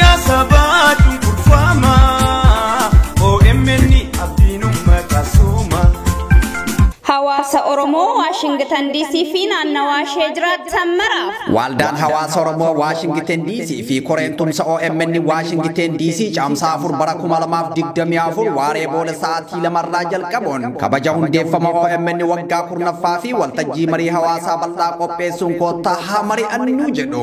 Miidiyaa sabaa cunqurfamaa OMN abdiin uummata sooma. Hawaasa Oromoo Waashingtan DC fi naannawaa ishee jiraatan maraaf. Waldaan Hawaasa Oromoo Waashingtan DC fi koreen tumsa OMN Waashingtan DC caamsaa 4 bara 2024 waaree booda sa'aatii 2 jalqabuun kabaja hundeeffama OMN waggaa 10ffaa fi waltajjii marii hawaasaa bal'aa qopheessuun koottaa haa mari'annu jedhu.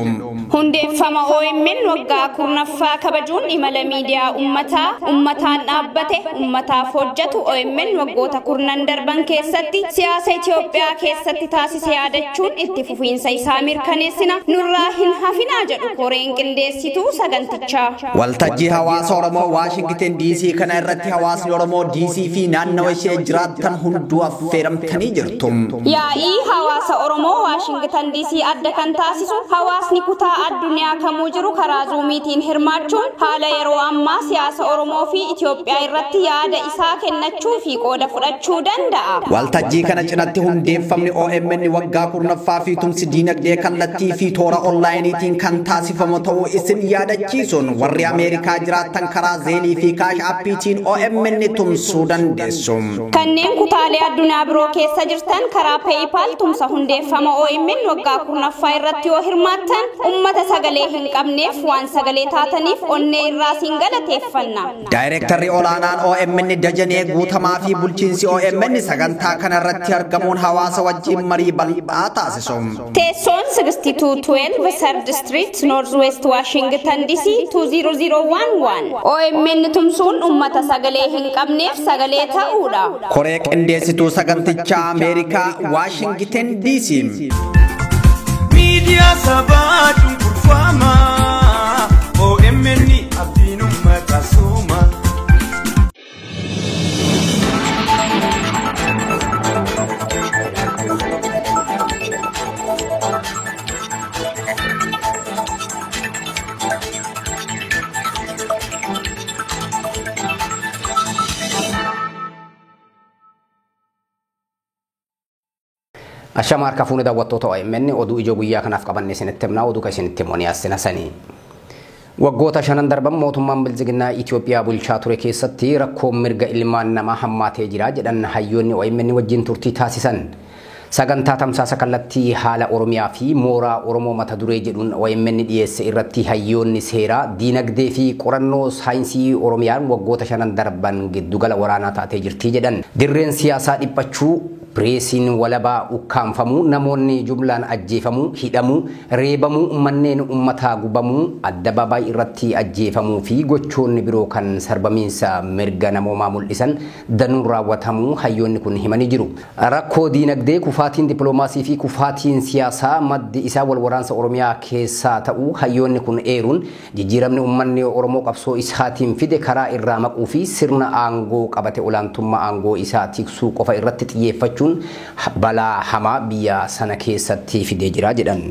Hundeeffama OMN waggaa 10ffaa kabajuun imala miidiyaa uummataa uummataan dhaabbate uummataaf hojjetu OMN waggoota 10 darban keessatti siyaasa Itoophiyaa keessatti taasise yaadachuun itti fufiinsa isaa mirkaneessina nurraa hin hafinaa jedhu koreen qindeessituu sagantichaa. Waltajjii hawaasa Oromoo Waashingtan DC kana irratti hawaasni Oromoo DC fi naannawa ishee jiraatan hunduu affeeramtanii jirtu. Yaa'ii hawaasa Oromoo Waashingtan DC adda kan taasisu hawaasni kutaa addunyaa kamuu jiru karaa zuumiitiin hirmaachuun haala yeroo ammaa siyaasa Oromoo fi Itoophiyaa irratti yaada isaa kennachuu fi qooda fudhachuu danda'a. Waltajjii kana cinatti hundeeffamni OMN waggaa 10ffaa fi tumsi diinagdee kallattii fi toora onlaayiniitiin kan taasifamu ta'uu isin yaadachiisuun warri Ameerikaa jiraatan karaa Zeelii fi Kaash Appiitiin OMN tumsuu dandeessu. Kanneen kutaalee addunyaa biroo keessa jirtan karaa PayPal tumsa hundeeffama OMN waggaa 10ffaa irratti yoo hirmaattan uummata sagalee hin qabneef waan sagalee taataniif onnee irraa siin galateeffanna. Daayirektarri olaanaan OMN Dajanee Guutamaa fi bulchiinsi OMN sagantaa kana irratti argamuun hawaasa wajjin marii bal'aa taasisu. Teessoon 6212 Third Street North West Washington DC 20011. OMN tumsuun uummata sagalee hin qabneef sagalee ta'uudha. Koree qindeessituu sagantichaa Ameerikaa Washington DC. Miidiyaa sabaa cunqurfamaa OMN abdiin uummata sooma. Ashama harka fuune daawwattoota OMN oduu ijoo guyyaa kanaaf qabanne isinitti himna oduu kan isinitti himu ni asina sanii. Waggoota 5 darban mootummaan bilziginnaa Itoophiyaa bulchaa ture keessatti rakkoon mirga ilmaan namaa hammaatee jira jedhan hayyoonni OMN wajjin turtii taasisan. Sagantaa tamsaasa kallattii haala Oromiyaa fi mooraa Oromoo mata duree jedhuun OMN dhiyeesse irratti hayyoonni seeraa diinagdee fi qorannoo saayinsii Oromiyaan waggoota 5 darban giddugala waraanaa taatee jirti jedhan. Dirreen siyaasaa dhiphachuu pireesiin walabaa ukkaanfamuu namoonni jumlaan ajjeefamuu hidhamuu reebamuu manneen uummataa gubamuu addabaabaayii irratti ajjeefamuu fi gochoonni biroo kan sarbamiinsa mirga namoomaa mul'isan danuun raawwatamuu hayyoonni kun himanii jiru. Rakkoo diinagdee kufaatiin dippiloomaasii fi kufaatiin siyaasaa maddi isaa wal waraansa Oromiyaa keessaa ta'uu hayyoonni kun eeruun jijjiiramni uummanni Oromoo qabsoo isaatiin fide karaa irraa maquu fi sirna aangoo qabate olaantummaa aangoo isaa tiksuu qofa irratti xiyyeeffachuun balaa hamaa biyya sana keessatti fidee jira jedhan.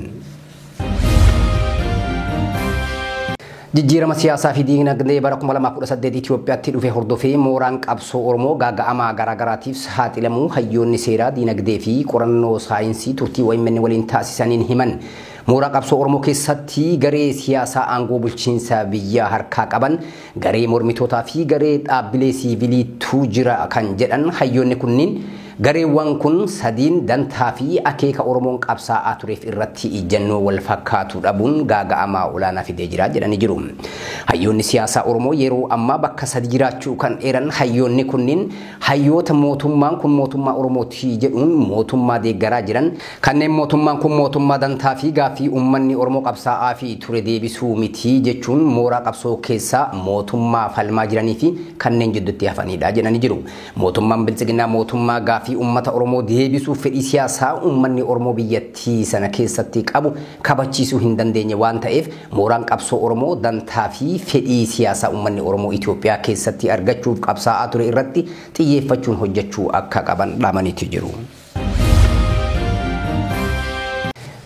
Jijjiirama siyaasaa fi diinagdee bara 2018 Itoophiyaatti dhufe hordofee mooraan qabsoo Oromoo gaaga'amaa garaagaraatiif saaxilamuu hayyoonni seeraa diinagdee fi qorannoo saayinsii turtii OMN waliin taasisaniin himan. Mooraa qabsoo Oromoo keessatti garee siyaasaa aangoo bulchiinsa biyyaa harkaa qaban garee mormitootaa fi garee dhaabbilee siviiliitu jira kan jedhan hayyoonni kunniin gareewwan kun sadiin dantaa fi akeeka Oromoon qabsaa'aa tureef irratti ijjannoo wal fakkaatu dhabuun gaaga'amaa olaanaa fidee jira jedhanii jiru. Hayyoonni siyaasaa Oromoo yeroo ammaa bakka sadi jiraachuu kan eeran hayyoonni kunniin hayyoota mootummaan kun mootummaa Oromooti jedhuun mootummaa deeggaraa jiran kanneen mootummaan kun mootummaa dantaa fi gaaffii uummanni Oromoo qabsaa'aa fi ture deebisuu miti jechuun mooraa qabsoo keessaa mootummaa falmaa jiranii fi kanneen jidduutti hafanidha jedhanii jiru. Mootummaan biltsiginnaa mootummaa gaaffii uummata Oromoo deebisuuf fedhii siyaasaa uummanni Oromoo biyyattii sana keessatti qabu kabachiisuu hin dandeenye waan ta'eef mooraan qabsoo Oromoo dantaa fi fedhii siyaasaa uummanni Oromoo Itoophiyaa keessatti argachuuf qabsaa'aa ture irratti xiyyeeffachuun hojjechuu akka qaban dhaamaniitu jiru.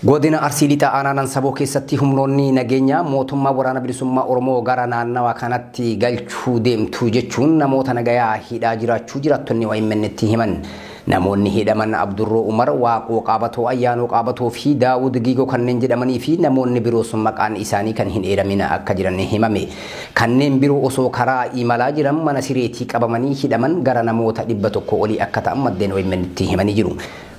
Godina Arsii Lixaa Aanaa Nansaboo keessatti humnoonni nageenyaa mootummaa waraana bilisummaa Oromoo gara naannawa kanatti galchuu deemtu jechuun namoota nagayaa hidhaa jiraachuu jiraattonni OMN itti himan. Namoonni hidhaman Abdurroo Umar, Waaqoo Qaabatoo, Ayyaanoo Qaabatoo fi Daawud Giigoo kanneen jedhamanii fi namoonni biroos maqaan isaanii kan hin eeramin akka jiran himame. Kanneen biroo osoo karaa imalaa jiran mana sireetii qabamanii hidhaman gara namoota 100 olii akka ta'an maddeen OMN itti himanii jiru.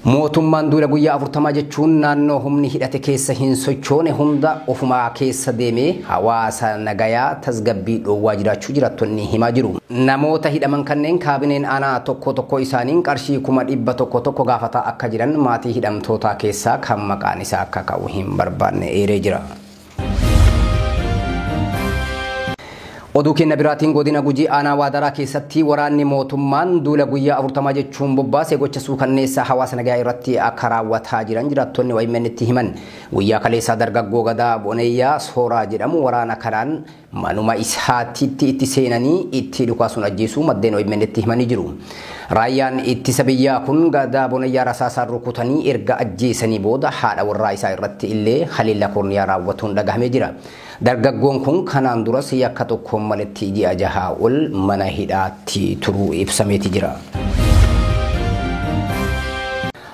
Mootummaan duula guyyaa 40 jechuun naannoo humni hidhate keessa hin sochoone hunda ofumaa keessa deemee hawaasa nagayaa tasgabbii dhoowwaa jiraachuu jiraattonni himaa jiru. Namoota hidhaman kanneen kaabineen aanaa tokko tokko isaaniin qarshii 100,000 gaafataa akka jiran maatii hidhamtootaa keessaa kan maqaan isaa akka ka'u hin barbaanne eeree jira. Oduu keenya biraatiin godina Gujii aanaa Waadaraa keessatti waraanni mootummaan duula guyyaa 40 jechuun bobbaasee gocha suukanneessaa hawaasa nagaa irratti akka raawwataa jiran jiraattonni OMN itti himan. Guyyaa kaleessaa dargaggoo Gadaa Boneeyyaa Sooraa jedhamu waraana kanaan manuma isaatti itti seenanii itti dhukaasuun ajjeesuu maddeen OMN itti himanii jiru. Raayyaan ittisa biyyaa kun Gadaa Boneeyyaa rasaasaan rukutanii erga ajjeesanii booda haadha warraa isaa irratti illee haleellaa korniyaa raawwatuun dhagahamee jira. Dargaggoon kun kanaan duras yakka tokkoon maletti ji'a 6 ol mana hidhaatti turuu ibsameeti jira.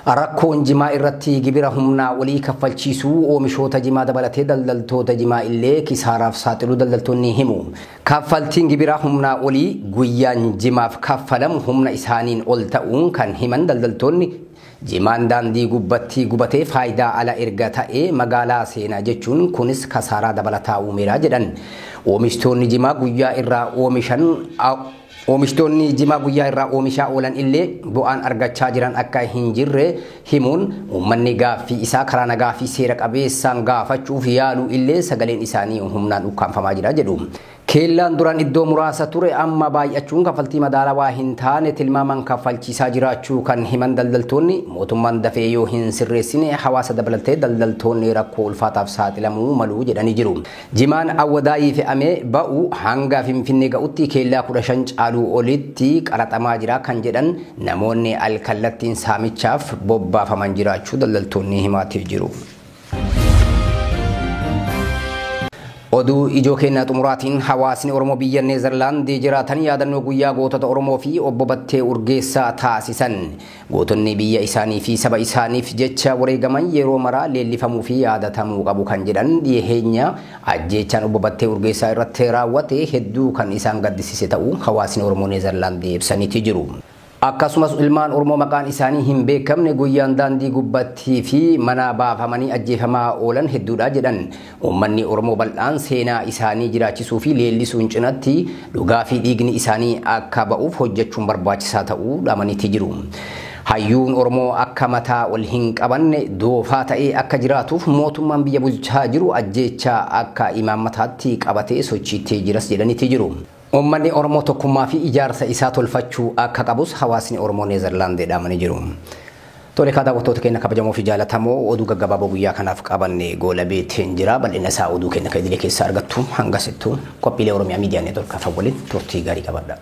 Rakkoon jimaa irratti gibira humnaa olii kaffalchiisuu oomishoota jimaa dabalatee daldaltoota jimaa illee kisaaraaf saaxiluu daldaltoonni himu. Kaffaltiin gibira humnaa olii guyyaan jimaaf kaffalamu humna isaaniin ol ta'uun kan himan daldaltoonni jimaan daandii gubbatti gubatee faayidaa ala erga ta'ee magaalaa seenaa jechuun kunis kasaaraa dabalataa uumeera jedhan. Oomishtoonni jimaa guyyaa irraa oomishan Oomishtoonni jimaa guyyaa irraa oomishaa oolan illee bu'aan argachaa jiran akka hin jirre himuun uummanni gaaffii isaa karaa nagaa fi seera qabeessaan gaafachuuf yaalu illee sagaleen isaanii humnaan ukkaanfamaa jira jedhu. Keellaan duraan iddoo muraasa ture amma baay'achuun kaffaltii madaalawaa hin taane tilmaaman kaffalchiisaa jiraachuu kan himan daldaltoonni mootummaan dafee yoo hin sirreessine hawaasa dabalatee daldaltoonni rakkoo ulfaataaf saaxilamuu malu jedhanii jiru. Jimaan Awwadaayii fe'amee ba'u hanga Finfinnee ga'utti keellaa 15 caaluu olitti qaraxamaa jira kan jedhan namoonni alkallattiin saamichaaf bobbaafaman jiraachuu daldaltoonni himaatee jiru. Oduu ijoo keenya xumuraatiin hawaasni Oromoo biyya Neezerlaandii jiraatan yaadannoo guyyaa gootota Oromoo fi obbo Battee Urgeessaa taasisan. Gootonni biyya isaanii fi saba isaaniif jecha wareegaman yeroo maraa leellifamuu fi yaadatamuu qabu kan jedhan dhiyeenya ajjeechaan obbo Battee Urgeessaa irratti raawwate hedduu kan isaan gaddisiise ta'uu hawaasni Oromoo Neezerlaandii ibsaniiti jiru. Akkasumas ilmaan Oromoo maqaan isaanii hin beekamne guyyaan daandii gubbattii fi mana baafamanii ajjeefamaa oolan hedduudha jedhan. Uummanni Oromoo bal'aan seenaa isaanii jiraachisuu fi leellisuun cinatti dhugaa fi dhiigni isaanii akka ba'uuf hojjechuun barbaachisaa ta'uu dhaamaniiti jiru. Hayyuun Oromoo akka mataa ol hin qabanne doofaa ta'ee akka jiraatuuf mootummaan biyya bulchaa jiru ajjeechaa akka imaammataatti qabatee sochiittee jiras jedhaniiti jiru. Uummanni Oromoo tokkummaa fi ijaarsa isaa tolfachuu akka qabus hawaasni Oromoo Neezerlaandii dhaamanii jiru. Tole kaa daawwattoota keenya kabajamoo fi jaalatamoo oduu gaggabaaboo guyyaa kanaaf qabanne goola beeteen jira. Bal'ina isaa oduu keenya kan idilee keessaa argattu hangasittuu qophiilee Oromiyaa Miidiyaa Neetwoork waliin turtii gaarii qabadha.